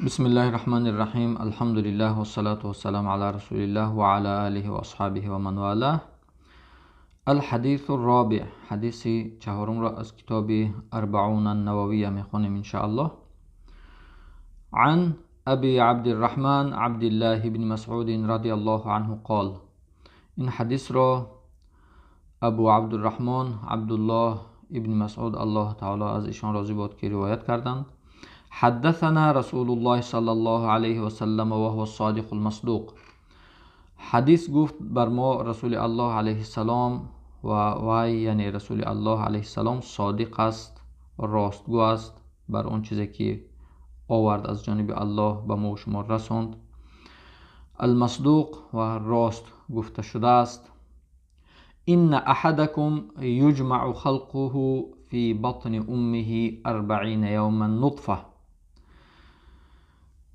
بسم الله الرحمن الرحيم، الحمد لله والصلاة والسلام على رسول الله وعلى آله وأصحابه ومن والاه. الحديث الرابع، حدیث چهارم را از کتاب اربعون النوویه میخوانیم ان شاء الله. عن أبي عبد الرحمن عبد الله بن مسعود رضي الله عنه قال، این حدیث را ابو عبدالرحمن عبدالله ابن مسعود الله تعالی از ایشان راضی باد که روایت کردند: حدثنا رسول الله صلى الله عليه وسلم وهو الصادق المصدوق. حدیث گفت بر ما رسول الله علیه السلام و وی، یعنی رسول الله علیه السلام، صادق است، راستگو است بر اون چیزی که آورد از جانب الله به ما و شما رساند. المصدوق و راست گفته شده است. إن أحدكم يجمع خلقه في بطن أمه 40 يوما نطفة.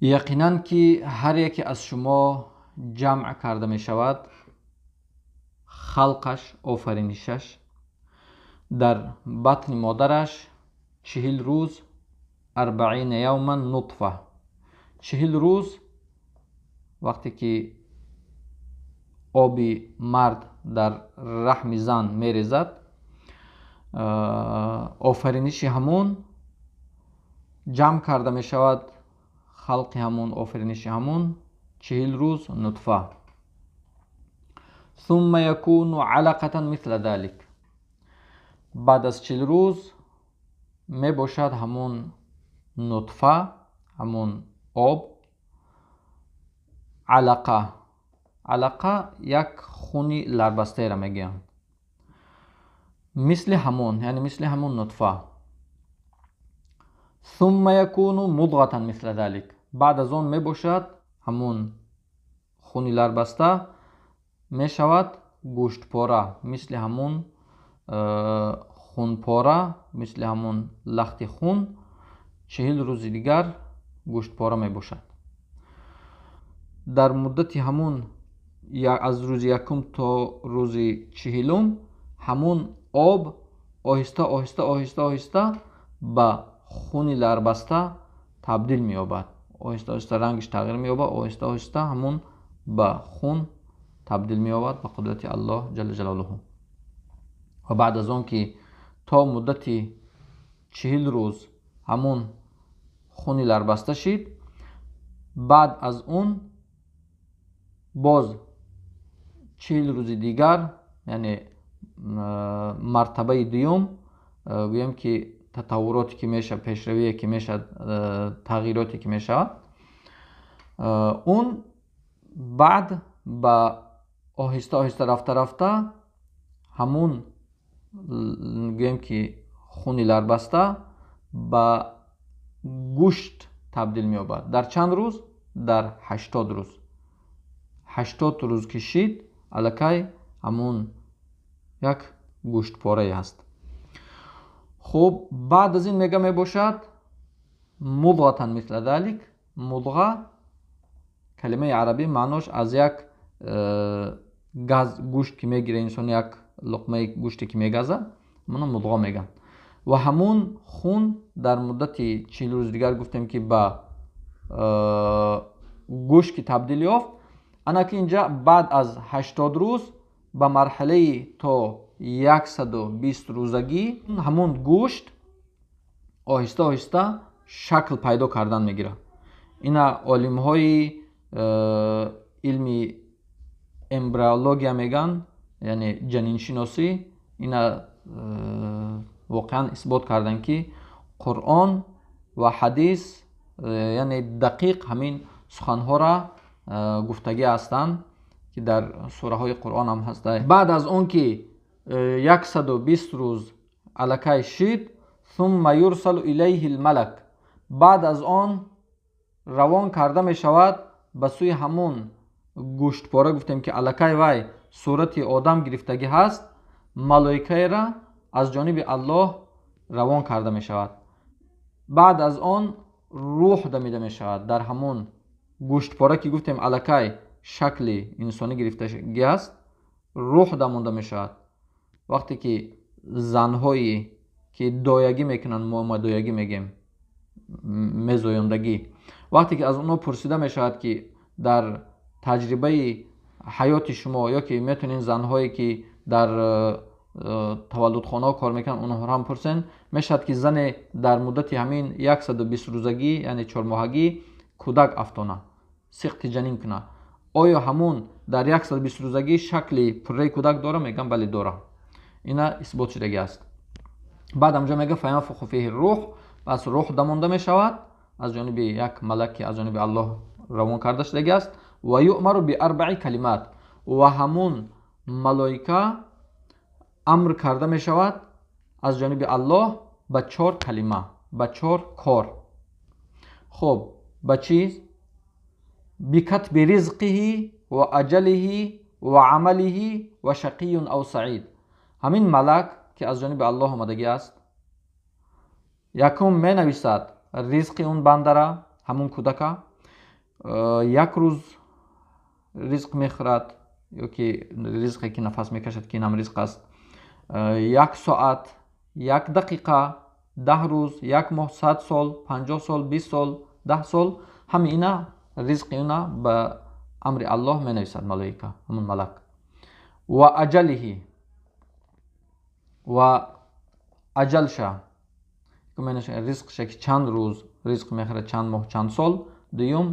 یقینا که هر یکی از شما جمع کرده می شود خلقش، آفرینشش در بطن مادرش 40 روز، 40 یوما نطفه، 40 روز. وقتی که آبی مرد در رحم زن میریزد، آفرینش همون جمع کرده می شود، خلق همون، آفرینش همون 40 روز نطفه. ثم يكون علقة مثل ذلك. بعد از 40 روز می باشد همون نطفه، همون آب، علقه. علقه یک خونی لربسته را میگن، مثل همون، یعنی مثل همون نطفه. ثم يكون مضغة مثل ذلك. بعد از آن می باشد همون خونی لربسته می شود گوشت پاره، مثل همون خون پاره، مثل همون لخت خون. 40 روز دیگر گوشت پاره می باشد. در مدت همون از روز یکم تا روز 40 همون آب آهسته آهسته آهسته آهسته به خون لربسته تبدیل می‌یابد. آهسته آهسته رنگش تغییر می‌یابد، آهسته آهسته همون به خون تبدیل می‌یابد به قدرت الله جل جلاله. و بعد از آن که تا مدت 40 روز همون خون لربسته شد، بعد از اون باز 40 روز دیگر، یعنی مرتبه دوم، گویم که تطوراتی که میشه، پیشروی که میشه، تغییراتی که میشه، اون بعد با آهسته آهسته رفته رفته همون گویم که خون لربسته به گوشت تبدیل می‌یابد. در چند روز؟ در 80 روز. 80 روز کشید الکی همون یک گوشت پاره هست. خب بعد از این میگه می باشد مضغة مثل ذلك. مضغه کلمه عربی معناش از یک گز گوشت که میگیره انسان، یک لقمه گوشتی که میگزه، منو مضغه میگن. و همون خون در مدت 40 روز دیگر گفتیم که به گوشت که تبدیل یافت. انا که اینجا بعد از 80 روز به مرحله تا 120 روزگی همون گوشت آهسته آهسته شکل پیدا کردن میگیره. اینا عالم های علمی امبریولوژیا میگن، یعنی جنین شناسی، اینا واقعا اثبات کردن که قرآن و حدیث یعنی دقیق همین سخنها را گفتگی هستند که در سوره های قرآن هم هست. بعد از اون که 120 روز الکی شد، ثم یرسل الیه الملک. بعد از آن روان کرده می شود به سوی همون گوشت پاره، گفتیم که الکی وی صورت آدم گرفتگی هست، ملائکه را از جانب الله روان کرده می شود. بعد از آن روح دمیده می شود در همون گوشت پاره که گفتیم الکی شکل انسانی گرفتگی است، روح دمونده می شود. وقتی که زنهایی که دایگی میکنن، ما دایگی میگیم، مزایندگی، Вақте ки аз онҳо пурсида мешавад, ки дар таҷрибаи ҳаёти шумо ё ки метавонед занҳое ки дар таваллудхонаҳо кор мекунанд, онҳоро ҳам пурсен, мешавад ки зане дар муддати ҳамин 120 рӯзагӣ, яъне чормоҳагӣ, кӯдак афтона, сиқти ҷанин кунад. Оё ҳамун дар 120 рӯзагӣ шакли пурраи кӯдак дора? Мегӯям, бале, дора. Ина исбот шудагӣ аст. Баъд ҳамҷо мега فینفخ فیه الروح, пас рӯҳ дамонда мешавад аз ҷониби як малак, ки аз ҷониби Аллоҳ равон карда шудагӣ аст. ویؤمر بأربع کلمات, ва ҳамун малоика амр карда мешавад аз ҷониби Аллоҳ ба чор калима, ба чор кор. Хуб, ба чиз? بکتب رزقه وأجله وعمله وشقي أو سعيد. Ҳамин малак, ки аз ҷониби Аллоҳ омадагӣ аст, якум менависад ризқи он бандара, ҳамун кӯдака як рӯз ризқ мехӯрад ё ки ризқе ки нафас мекашад, ки инам ризқ аст, як соат, як дақиқа, 10 рӯз, як моҳ, 100 сол, 50 сол, 20 сол, 10 сол, ҳами ина ризқи уна ба амри Аллоҳ менависад малоика, ҳамун малак. وأجله, ва аҷалша, ризқша, ки чанд рӯз ризқ мехӯрад, чанд моҳ, чанд сол. Дуюм,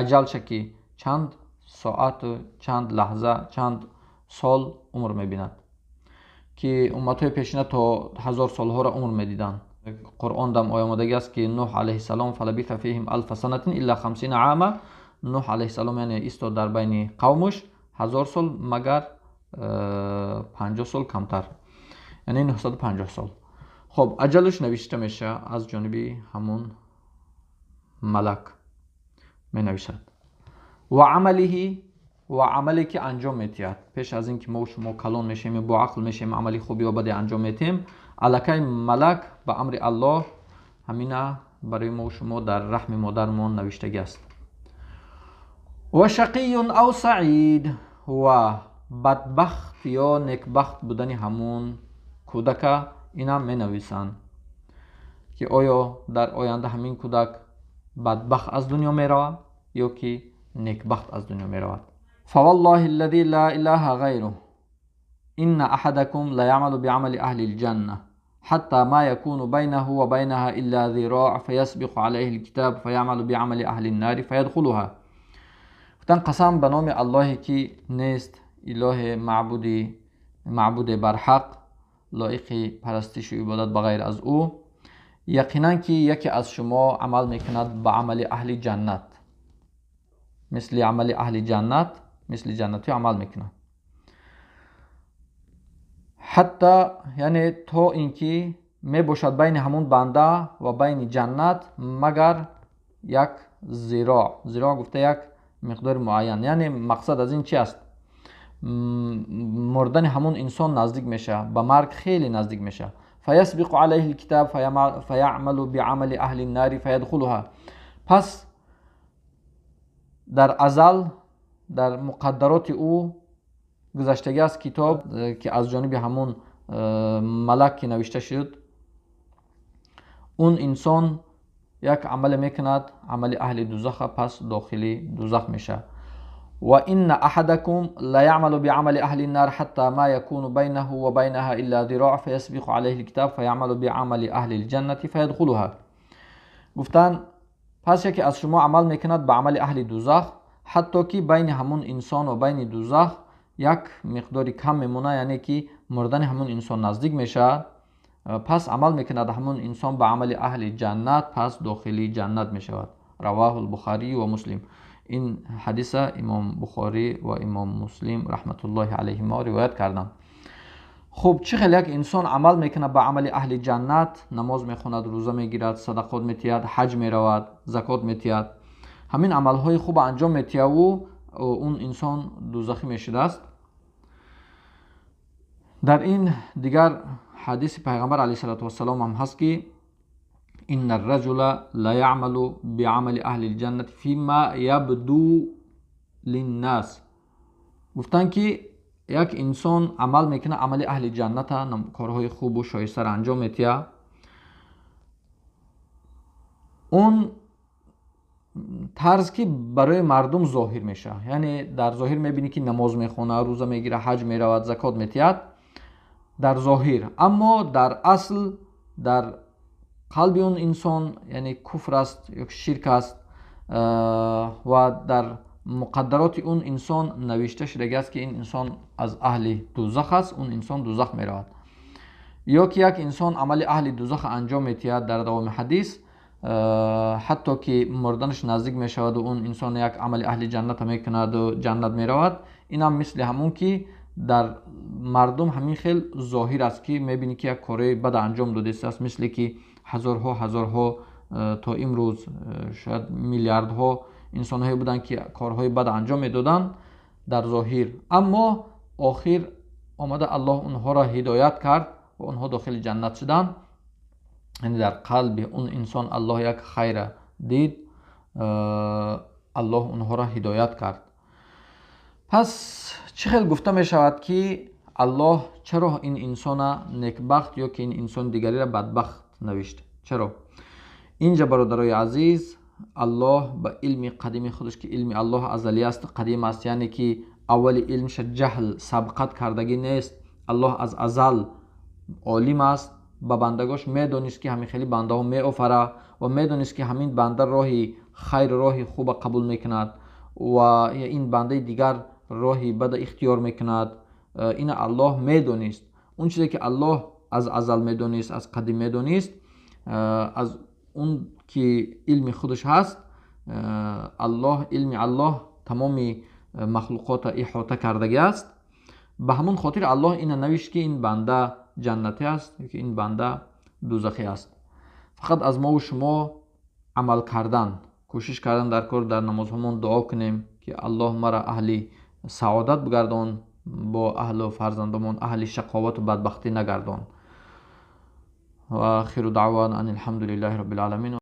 аҷалша, ки чанд соату чанд лаҳза, чанд сол умр мебинад, ки умматҳои пешина то 1000 солҳоро умр медиданд. Қуръон дам омадагӣ аст, ки Нуҳ алайҳиссалом فلبث فيهم ألف سنة إلا خمسين عاما. Нуҳ алайҳиссалом, яъне, истод дар байни қавмуш 1000 сол, магар 50 сол камтар, яъне 950 сол. Хоб, аҷалаш навишта мешавад, аз ҷониби ҳамун малак менависад. وعمله, ва амале ки анҷом метиҳад. Пеш аз ин ки мо шумо калон мешавем, бо ақл мешавем, амали хуби ё баде анҷом метиҳем, аллакай малак ба амри Аллоҳ ҳамина барои мо шумо дар раҳми модармон навиштагӣ аст. وشقي أو سعيد, ва бадбахт ё некбахт будани ҳамун кӯдака инам менависанд, ки оё дар оянда ҳамин кӯдак бадбахт аз дунё меравад ё ки некбахт аз дунё меравад. فوالله الذي لا إله غيره إن أحدكم ليعمل بعمل أهل الجنة حتى ما يكون بينه وبينها إلا ذراع فيسبق عليه الكتاب فيعمل بعمل أهل النار فيدخلها. Гуфтан: қасам ба номи Аллоҳе, ки нест илоҳе маъбуди маъбуде барҳақ лоиқи парастишу ибодат ба ғайр аз ӯ, яқинан ки яке аз шумо амал мекунад ба амали аҳли ҷаннат, мисли амали аҳли ҷаннат, мисли ҷаннатӣ амал мекунад, ҳатта, яъне, то ин ки мебошад байни ҳамун банда ва байни ҷаннат магар як зироъ. Зироъ гуфта як миқдори муайян, яъне мақсад аз ин чи аст? Мурдани ҳамун инсон наздик мешавад, ба марг хеле наздик мешавад. فيسبق عليه الكتاب فيعمل بعمل أهل النار فيدخلها. Пас дар азал дар муқаддароти ӯ гузаштагӣ аст китоб, ки аз ҷониби ҳамун малак ки навишта шуд, он инсон як амале мекунад, амали аҳли дузаха, пас дохили дузах мешавад. وإن أحدكم ليعمل بعمل أهل النار حتى ما يكون بينه وبينها إلا ذراع فيسبق عليه الكتاب فيعمل بعمل أهل الجنة فيدخلها. Гуфтан: пас яке аз шумо амал мекунад ба амали аҳли дузах, ҳатто ки байни ҳамун инсон ва байни дузах як миқдори кам мемонад, яъне ки мурдани ҳамун инсон наздик мешавад, пас амал мекунад ҳамун инсон ба амали аҳли ҷаннат, пас дохили ҷаннат мешавад. رواه البخاري ومسلم. Ин ҳадиса имом Бухорӣ ва имом Муслим раҳматуллоҳи алайҳима ривоят карданд. Хуб, чӣ хел як инсон амал мекунад ба амали аҳли ҷаннат? Намоз мехонад, рӯза мегирад, садақот метиҳад, ҳаҷ меравад, закот метиҳад, ҳамин амалҳои хуб анҷом метиҳаву он инсон дузахӣ мешудааст. Дар ин дигар ҳадиси пайғамбар алайҳи салоту вассалом ҳам ҳаст, ки إن الرجل ليعمل بعمل أهل الجنة فيما يبدو للناس. Гуфтанд, ки як инсон амал мекунад амали аҳли ҷанната, корҳои хубу шоистаро анҷом метиҳад, он тарз ки барои мардум зоҳир мешавад, яъне дар зоҳир мебинӣ, ки намоз мехонад, рӯза мегирад, ҳаҷ меравад, закот метиҳад дар зоҳир, аммо дар асл дар қалби он инсон, яъне, куфр аст ё ширк аст ва дар муқаддароти он инсон навишта шудагиаст, ки ин инсон аз аҳли дузах аст, он инсон дузах меравад. Ё ки як инсон амали аҳли дузаха анҷом метиҳад, дар давоми ҳадис, ҳатто ки мурданаш наздик мешаваду он инсон як амали аҳли ҷанната мекунаду ҷаннат меравад. Инам мисли ҳамон, ки дар мардум ҳамин хел зоҳир аст, ки мебинӣ, ки як кораи бада анҷом додистааст, мисле ки ҳазорҳо ҳазорҳо, то имрӯз шояд миллиардҳо инсонҳое буданд, ки корҳои бад анҷом медоданд дар зоҳир, аммо охир омада Аллоҳ онҳоро ҳидоят кард ва онҳо дохили ҷаннат шуданд. Яъне дар қалби он инсон Аллоҳ як хайра дид, Аллоҳ онҳоро ҳидоят кард. Пас чӣ хел гуфта мешавад, ки Аллоҳ чаро ин инсона некбахт ё ки ин инсони дигареро бадбахт навишт? Чаро? Инҷа, бародарои азиз, Аллоҳ ба илми қадими худаш, ки илми Аллоҳ азалӣ асту қадим аст, яъне ки аввали илмша ҷаҳл сабқат кардагӣ нест, Аллоҳ аз азал олим аст, ба бандагош медонист, ки ҳамин хели бандаҳо меофара ва медонист, ки ҳамин банда роҳи хайр, роҳи хуба қабул мекунад ва ин бандаи дигар роҳи бада ихтиёр мекунад. Ина Аллоҳ медонист. Он чизе ки Аллоҳ аз азал медонист, аз қадим медонист, аз он ки илми худаш ҳаст, Аллоҳ, илми Аллоҳ тамоми махлуқотро иҳота кардагӣ аст. Ба ҳамон хотир Аллоҳ ина навишт, ки ин банда ҷаннатӣ аст ё ки ин банда дузахӣ аст. Фақат аз мову шумо амал кардан, кӯшиш кардан дар кор, дар намозҳомон дуо кунем, ки Аллоҳ мара аҳли саодат бигардон, бо аҳлу фарзандомон аҳли шақовату бадбахтӣ нагардон. Ва ахиру даъвана ан алҳамду лиллаҳи роббил оламин.